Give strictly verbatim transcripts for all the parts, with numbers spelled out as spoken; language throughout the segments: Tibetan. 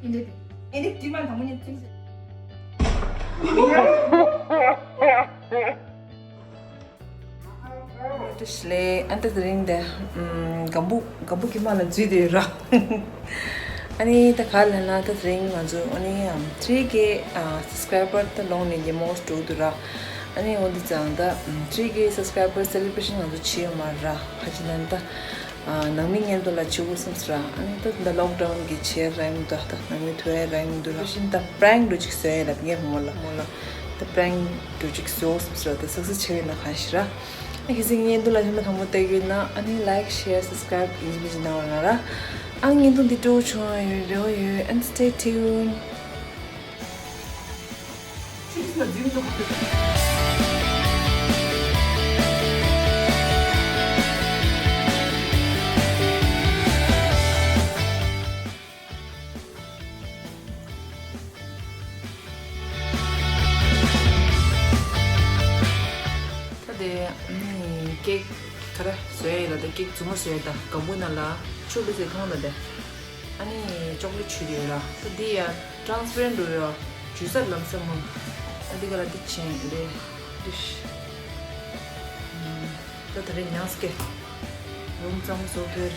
ཨིན་དེ་ཨིན་དེ་དྲི་མ་དང་མོ་ཉིད་ཐིམ་སེ། ལེ་ཨན་ཏ་དེ་རིང་དེ་གམ་བུ་གམ་བུ་གི་མ་ལ་འཛུལ་དེ་ར། ཨ་ནི་ད་ག་ལ་ན་ད་དེ་རིང་ང་ཚོ་ཨ་ནི་ཨམ་ཐི་རི་ཀེ་ཨ་སབ་སི་ཀ་རའི་བར་ད་ལོང་ནས་ཉེ་མོ་འགྲོ་འདུག་ར། ཨ་ནི་འོ་འདི་ཙང་ད་ཐི་རི་ཀེ་སབ་སི་ཀ་རའི་བར་སེ་ལེ་བྷ་རེ་ཤན་ང་ཚོ་བྱེད་ཡོད་མ་ར། ཧ་ཅི་ན་ད་ནང་མི་ངན་དུ་ལ་བྱེད་དགོས་བསམ་སི་ར། ཨ་ནི་ད་ད་ལོག་ཌའུན་གི་བྱེད་ར་ཡིན་འདུག་ད་ནང་མི་ཐུ་ཡ་ར་ཡིན་འདུག་ར། ཤིན་ད་པྲེང་འགྲོ་ཅིག་བཟོ་ཡ་ལབ་ངས་མོ་ལ་མོ་ལ་ད་པྲེང་འགྲོ་ཅིག་བཟོ་བསམ་སི་ར། ད་སག་སེ་སི་བྱེད་ཡོད་ན་ག་ཤི་ར། ཨ་ཁྱེད་ཚོ་ངའི་འདུ་ལ་ཧི་མ་དང་པོ་བལྟས་ཡོད་ན་ཨ་ནི་ལའིཀ་ཤེར་སབ་སི་ཀ་རའིབ་ཡིན་གཅིག་མིན་གཅིག་གནང་རོགས་གནང་ར། ཨ་ངའི་འདུ་འདི་སྤྲོ་བོ་བྱུང་ཡོད་རེ་བ་ཡོད། And stay tuned. ད་དེ་ནི་ཀེག་ག་རེ་བཟོ་ཡ་ཡིན་ལ། ད་ཀེག་རྫུན་མ་བཟོ་ཡ་ད་གམ་བུ་ནང་ལ་ཆུ་བླུགས་ཚེ་ཐོང་ལ་དེ། ཨ་ནི་ཅོག་ལེ་ཆུ་དེ་ཡོད་ར། ད་འདི་ཡ་ཊ་རན་སི་པེ་རེན་ཊི་རུ་ཡ་ཇུས་སར་ལམ་སེ་མོ། ཨ་འདི་ག་ལ་འདི་ཆེན་ལེ་འདི་ཤི། ད་ད་རེ་ཉང་སྐེ་རུམ་གཙང་མ་བཟོ་ཐུར།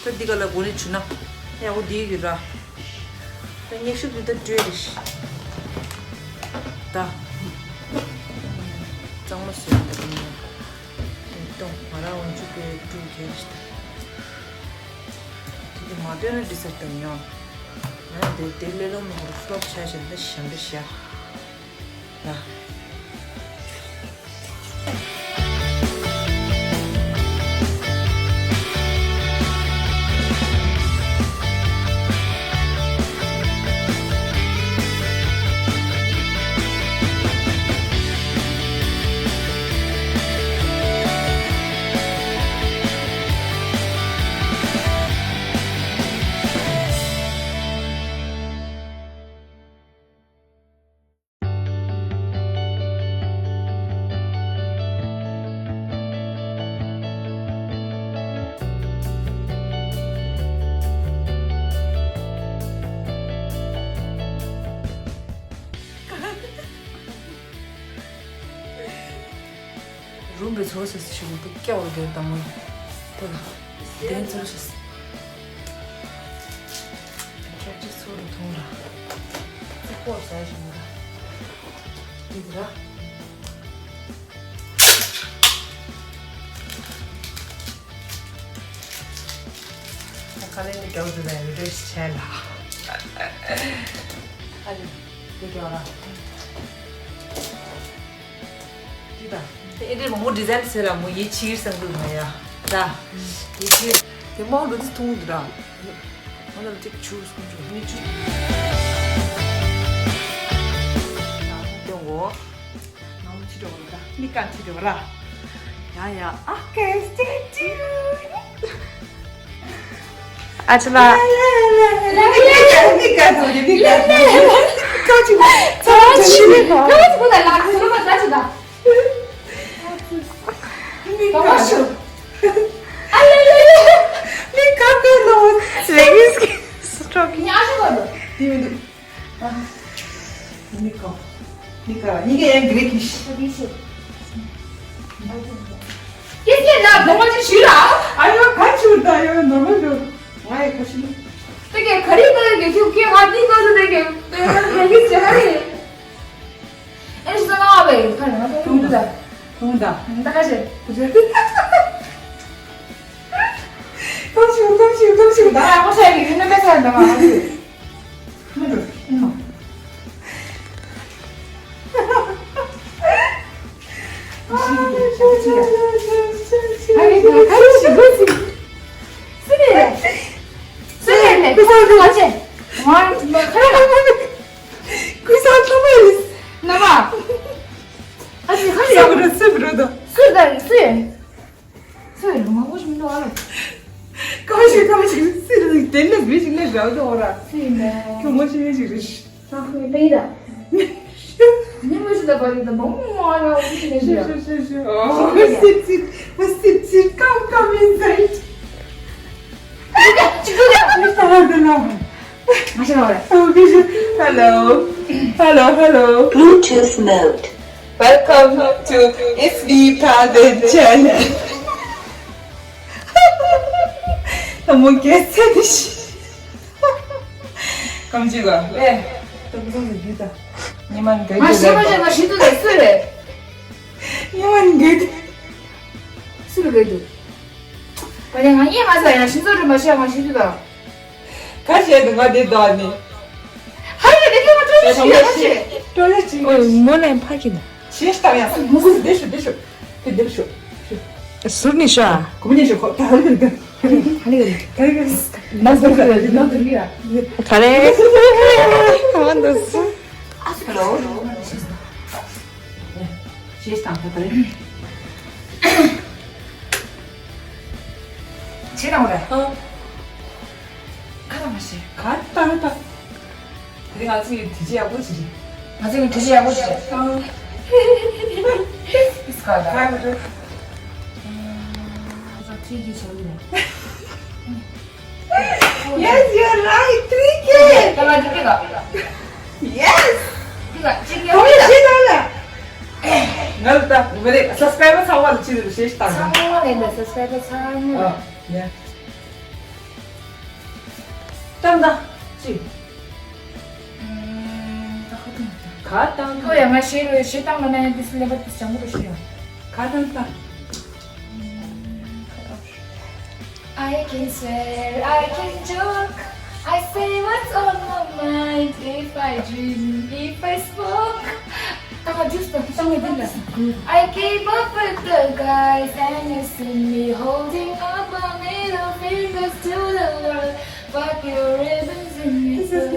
ད་འདི་ག་ལ་གོ་ནས་བྱུ་ན་ཡག་པོ་འདི་ཡོད་ར། ད་ཉེག་ཤུབ་འདི་ད་སྤྲོད་རེ་ཤི། ད་གཙང་མ་བཟོས་ད་རུམ་ཡ། གཏོང་ང་རང་འོན་ཆུ་གི་ཀྲུ་གེ་ཤི། ད་དེ་མ་སྟོན་ན་འདི་ས་སྟོན་ཡོང་། ང་དེ་དེ་ལེ་ལོ་མ་ཧོར་ཕློབ་ཆ་ཞིག་འདི་ཞན་འདི་ཤ། ལ། རུམ་པའི་ཚོ་སོ་སོ་ཞིག་འདུག་སྐྱེ་བར་དགོས་དང་མོ། དེ་ལ་དེ་ཚོ་ལ་ཤེས། ཁྱེད་ཀྱི་ཚོ་ལ་ཐོང་ར། ཚོ་སྐོར་ཟ་ཞིག་མོ་ར། འདི་ར། ཁ་ལེན་ནི་རྒྱག་འདུག་ན་ཡང་རེ་ཞིག་བྱས་ལ། ཨ་ནི་འདི་རྒྱག་ར། འདི་དང་། དེ་ཨེ་འདྲའི་མང་པོ་ཌི་ཛའིན་ཟེར་ལ་མོ་ཡིད་ཆེས་སང་འདུག་ང་ཡ། ད། ཡིད་ཆེས། དེ་མང་པོ་འདུག་དེ་མཐོང་འདུག་ར། ང་ལ་ཅིག་ཆུ་སྐུ་འཇུག་མི་ཆུ། ཡོང་གོ། ནང་ཕྱི་འགྲོ་བ་ར། མི་ཀ་ཕྱི་འགྲོ་བ་ར། ཡ་ཡ། Okay, stay tuned. ཨ་ཅེ་ལགས། མི་ཀ་ཐོག་ནས་མི་ཀ་ཐོག་ནས་ཀ་ཅིག་ཚ་བ་ཆུ་ནས་ཀ་ཅིག་ཁོ་ད་ལག་ཚུར་མ་ད་ཅི་ད། མི་ཀ་ཐོག་ཨ་ལེ་ལེ་ལེ། མི་ཀ་ཀ་ནོ། ལེགས་སི་ཀི་སི་ཊོག་ཉ་ཤོ་ག་ལོ། དེ་མི་འདུག་ཨ། མི་ཀ། མི་ཀ། ཉི་ག་ཡང་གི་རེ་ཀི་ཤི། ཀི་ཤི། ཀི་སི་ལ་དོ་མ་ཅི་ཞུ་ལ། ཨ་ཡོ་ག་ཆུ་ད་ཡོ་ནོར་མལ་འགྲོ། ང་ཡི་ཁ་ཤི་ནི། དེ་གའི་ག་རི་ཀ་རི་གི་ཆུ་ཀི་ཧ་དི་ཀ་རི་དེ་གའི་དེ་ག་རི་ཀི་ཅི་ཧ་རི། ཨེ་ཤི་ད་ང་བའི་ཁ་ནང་དུ་དུ་ད། དུ་ད། ད་ག་ཤི། དུ་ཤི། ཀམ་ཤུ་ཀམ་ཤུ་ཀམ་ཤུ་ད། ད་ཁོ་ཤ་ཡི་ཡུན་ནི་མེད་ཚར་ད་མ་ང་ཚོས། མི་འགྲོ་ཨེ་མ། སུ་ཡིན། སུ་ཡིན། ང་ངོ་ཤེས་མི་འདུག་ཨ་ལ། ཀ་ཞིག་ཀ་ཞིག་སུ་རེད། དེ་ནས་མི་ཞིག་ནས་རག་འདུག་ཨོ་ར། སུ་ཡིན་པས། ཁྱོད་ངོ་ཤེས་མཁན་ཞིག་རེད། ཨ་ཁུ་པེ་ཡིན་ད། ཉི་མ་ཞིག་ལ་བ་ཡིན་ད་མང་མང་ཨ་ལ་འོ་ཤེས་མཁན་ཞིག་རེད། ཤོད་ཤོད་ཤོད་ཤོད། ཨོ། Sit, sit, sit, sit, come, come inside. Hello. Hello, hello. Bluetooth mode. Welcome to It's Me Private Channel. ད་མོ་གེ་ཚེ་དེ་ཤི། ཀམ་ཅི་ག་ལེ། ད་བུ་སོང་ཟེར་རྒྱུ་ད། ཉི་མ་འགའ་ང་ཤི་མ་བྱས་ང་ཤི་དུ་དེ་སུ་རེད། ཉི་མ་འགའ་དུ། སུ་རེད་འགའ་དུ། ད་ནི་ང་ཡིན་ང་ཚ་ཡང་ཤི་ཚོ་རེད་མ་ཤི་ང་ཤི་དུ་ད། ག་བྱས་འདུག་ང་འདི་དོག་ནི། ཧ་ཡ་འདི་ལྟ་བ་ཅོ་ཅི་ཡོད་ཅི། ཅོ་ཅི་ཅི། ཨོ་མོ་ལ་ཕ་གི་ན། ཞེས་བཏང་ཡང་སུ་མུ་གུ་འདི་ཤོད་འདི་ཤོད། དེ་འདིར་ཤོད། ཟུར་ནས་ཤོད་ཨ། གོ་མི་ཉན་ཤོད་ཁོ་ད་ཧ་ལི་ག་ཧ་ལི་ག་ཧ་ལི་ག་ནང་ཟུར་ག་ནང་ཟུར་ག་ག་རེ། ཧ་འདུག་སུ། ཨ་སུ་ལོ། ཞེས་བཏང་ད་ད་རེ། ཇི་ལྟར་རེད། ཨ། ཁ་ལ་མ་ཤེས། ག་ལྟར་ད། དེ་རིང་ང་ཚོའི་དུས་ཆེན་ཡག་པོ་ཞིག་རེད། ང་ཚོའི་དུས་ཆེན་ཡག་པོ་ཞིག་རེད། ཨ། ཨིས་ག་ད། ག་མི་འགྲོ། ཨ། ཁྲིད་ཀྱི་བྱ་གི་རེད། Yes, you're right. Three K. ད་ང་ཅིག་ཅིག་ག Yes. ཅིག་ག་ཅིག་ཡོད་མི་ད། ང་ལ་ད་མི་རེད། སབ་སི་ཀ་རའི་བར་ཚང་མ་ལ་ཅི་རེད་ཞེས་བཏང་། ཚང་མ་ལ་ད་སབ་སི་ཀ་རའི་བར་ཚང་མ། ཨ། ཡ། བཏང་ད། ཅི། ཨམ། ད་ཁ་བཏང་། ག་བཏང་། ཁོ་ཡ་ང་ཞེས་རེད་ཞེས་བཏང་ལ་ན་ཡང་དེ་སི་ལེ་བ་དེ་སི་ཅང་པོ་རེད་ཞེས་ཡ། ག་བཏང་ད། ཨམ། ཁ་བཏང་། I can swear, I can joke. I say what's on my mind. If I drink, if I smoke. ད་ང་ཇུས་དང་ཤང་ཡོད་དེ་ལ། I came up with the guys and you see me holding up my middle fingers to the world. Fuck your ribbons and your furs.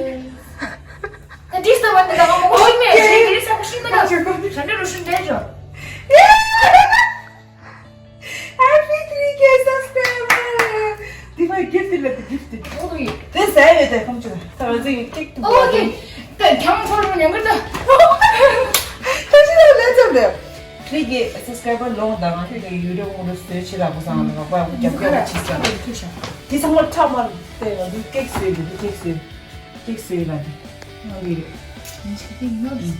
ད་ཇུས་དང་བ་དེ་ད་ང་མོ་ཧོལ་མེ་ཞེས་ཀྱི་རེད་ས་ཁུ་ཤིང་མེ་ད། ཞན་ཏེ་རུ་ཤུན་དེ་ཇོ། Happy three K subscriber. Divine gifted, let the gifted. ཨོ་ཡེ། དེ་ཟ་ཡོད་དེ་ཁམ་ཆུ། ད་ར་ཟིན་ཀེག་ཏུ། ཨོ་ཡེ། དེ་ཁྱང་ཚོར་མི་ཉན་གི་ད། ད་ཅི་ད་ལས་ཙམ་རེད། three K subscriber ལོངས་དང་ང་ཁྱོད་ཀྱི་ཡུ་རེ་འོང་རུ་སོས་ཆེ་ལ་གོ་སང་ལ་ག་པ་རྒྱབ་སྐྱོར་ཆེ་ས། དེ་ཚང་མ་ཁྲག་མ་དེ་ང་ཚོ་ཀེག་བཟོས་དེ་ཀེག་བཟོས། ཀེག་བཟོས་ལ་དེ་ང་གི་རེད། ང་ཅིག་ཀེག་ཉོ་རེད།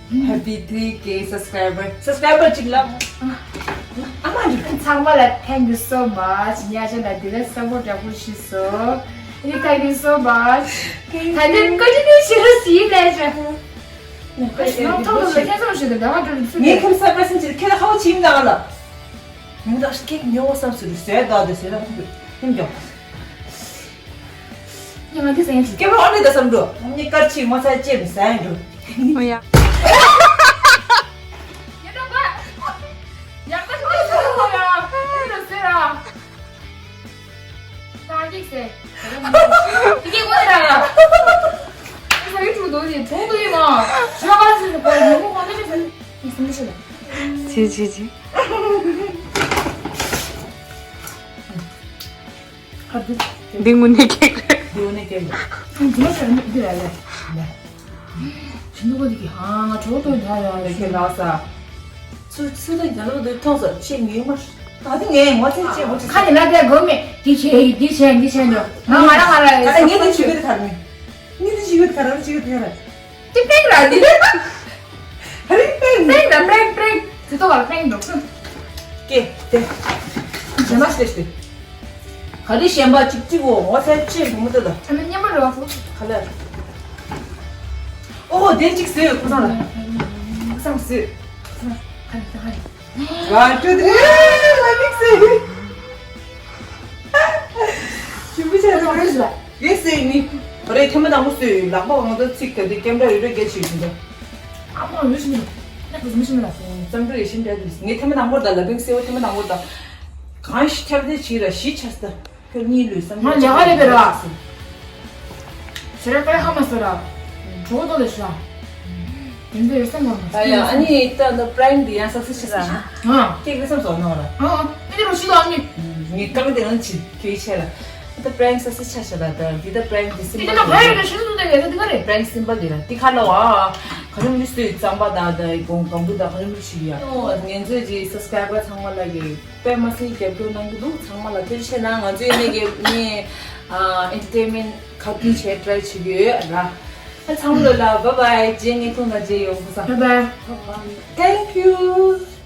Happy three K subscriber. Subscriber གཅིག་ལ། ཨ་མ་འདི་ཚང་མ་ལ་thank you so much. ཉ་ཆ་ལ་འདི་ལ་support ཡག་པོ་ཞིག་སོ། ཨི་thank you so much. ད་ནི་ཀ་ཅི་ནི་ཞི་རུ་སི་ལས་ཆ། ནང་ཐོག་ལ་ཁྱེད་ཚོ་ཞིག་ད་ང་འགྲོ་ཚུལ། ངས་ཁྱོད་སར་པ་སིན་ཅིག་ཁྱེད་ཧ་བ་ཆིམ་ད་ང་ལ། ངས་ད་ཀེག་ཉོ་བསམ་ཟེར་ཟེར་ད་དེ་ཟེར་ད་ཁོང་གིས་ཉིམ་རྒྱག་ཉི་མ་དེ་ཟེར་ཡིན། སྐྱེ་བོ་ཨ་ནི་ད་བསམ་འགྲོ། ཨ་ནི་དཀར་ཆིག་མ་ཚད་ཅེས་མི་ཟ་ཡིན་འགྲོ། ཨོ་ཡ། ཡ་ད་བ། ཡ་ད་ཤོག་ཟེར་ར་ཡ། ཨ་ནི་ཟེར་ར། ད་ཀིག་ཟེར། ཀིག་ཀོ་ཟེར་ར་ཡ། ཨ་ཟ་ཡུ་ཊུབ་དོ་ནི་ཐོང་དོ་ཡི་མ། ཤ་བ་ཟེར་ར་བ་ཡོང་མོ་གོ་ནི་ཟེར། ཨ་ཟ་མི་ཤེས་ལ། ཅི་ཅི་ཅི། འདི་དངོས་གནས་ཀྱི་རེད། འདི་དངོས་གནས་ཀྱི་རེད། འདི་ལ་ཟེར་འདི་ལ་ལ། ལ། ཞིང་ཐུག་པ་འདི་གི་ཧ་ང་གྲོགས་དོན་ད་ཡ་ལ་ཁྱེད་ལ་ས། ཚུར་ཚུར་ད་རྒྱ་ལོ་འདི་མཐོང་ས་ཆེས་ངེས་མ། ད་འདི་ངས་ངོ་ཚ་ཆེས་མོ་ཆེ། ཁ་ནས་ལ་དེ་དགོས་མེད་འདི་བྱས་འདི་བྱས་འདི་བྱས་འགྲོ། ང་ང་ར་ང་ར་ད་ངས་འདི་བྱེད་གི་དེ་གར་མེད། ངས་འདི་བྱེད་གི་དེ་གར་ར་བྱེད་གི་དེ་གར། དེ་པེང་ར་དེ། ཧ་རི་པེང་། པེང་ར་པེང་པེང་། དེ་ཏོ་བར་པེང་འགྲོ་ཁུ། ཀེ་དེ། ཇ་མ་སྟེ་སྟེ། ག་རི་གཞན་པ་ཅིག་ཅིག་འོ་ངོ་ཚ་ཅེས་འགྲོ་མི་འདུག་ད། ཨ་མི་མཉམ་པོ་རེད་བ་ཁུ། ག་ལ། ཨོ་དེ་ཅིག་ཟོས་ཁུ་སང་ལ། ཁུ་སང་ཟོས། ཁུ་སང་ཧ་རི་ཧ་རི། ཝན་ཊུ་ཐི་རི། ལ་མིག་སེ། ཞུ་བི་ཆ་རེ་ལ་ཡེ་སེ་ནི། རེ་ཐེངས་མ་དང་པོ་སུས་ལག་པ་ང་ཚོ་ཚིག་ག་དེ་ཀེམ་ར་ཡོད་རེ་སྐད་ཆ་ཡོད་འདུག་ཨ་མ་ཡོད་ཤི་མི་ལ་ཁུ་མི་ཤི་མི་ལ། བརྩམས་སྒྲུང་ཡེ་ཤིན་འདྲ་དུས་ངས་ཐེངས་མ་དང་པོ་དང་ལ་བིང་སེ་བོ་ཐེངས་མ་དང་པོ་དང་། གང་ཞིག་ཁྱབ་དེ་ཕྱིར་ར་ཞི་ཆ་ས། ཁྱོད་གཉིས་ལུས་བསམ། ང་ལས་ཀ་རེད་པས་ར། ཟེར་ར་ཀ་ཧ་མ་ཟེར་ར། གྲོགས་ཏོ་ལས་ཤ། ཡིན་དུ་ཡོད་སེམས་མ། ཨ་ཡ་ཨ་ནི་ད་ད་པྲེང་འདི་ཡང་སག་སེ་ཆེ་ས། ང་ཀེག་རེ་བསམ་སོང་ནོ་ར། ཨ་ཨ་ཨ་ནི་རོ་ཤི་ལ་ཨ་ནི། ངས་ཀ་མི་དེ་རང་ཆི་ཁྱོད་ཆེ་ལ། ད་པྲེང་སག་སེ་ཆ་ཤ་ལ་ད་འདི་ད་པྲེང་འདི་སིམ་པ། འདི་ད་ཕ་ཡ་རེ་ཤི་སུ་དེ་ག་ད་འདི་ག་རེ། པྲེང་སིམ་པ་འདི་ར་འདི་ཁ་ལ་བ། ག་རེ་མི་སུས་བསམ་པ་ད་ད་གོང་གང་བུ་ད་ག་རེ་མི་ཤི་ཡ། ཨོ་ངན་ཚོད་ཀྱི་སབ་སི་ཀ་རའི་བར་ཚང་མ་ལ་གི། དཔེ་མ་སྲིད་རྒྱབ་སྐྱོར་གནང་གི་འདུག་ཚང་མ་ལ་ཐུགས་རྗེ་ཆེ་གནང་། ང་ཚོའི་ནས་ཀྱི་ནས་ ཨ་ཨེན་ཊར་ཊེན་མེན་ཊི་ག་དུས་བྱས་ཊ་རའི་བྱེད་ཀྱི་ཡོད་ར། ཨ་ཚང་མ་ལོ་ལ་བཱའི་བཱའི། རྗེས་ངས་ཐུག་ན་རྗེས་ཡོང་ཁུ་ས། Bye bye. Thank you.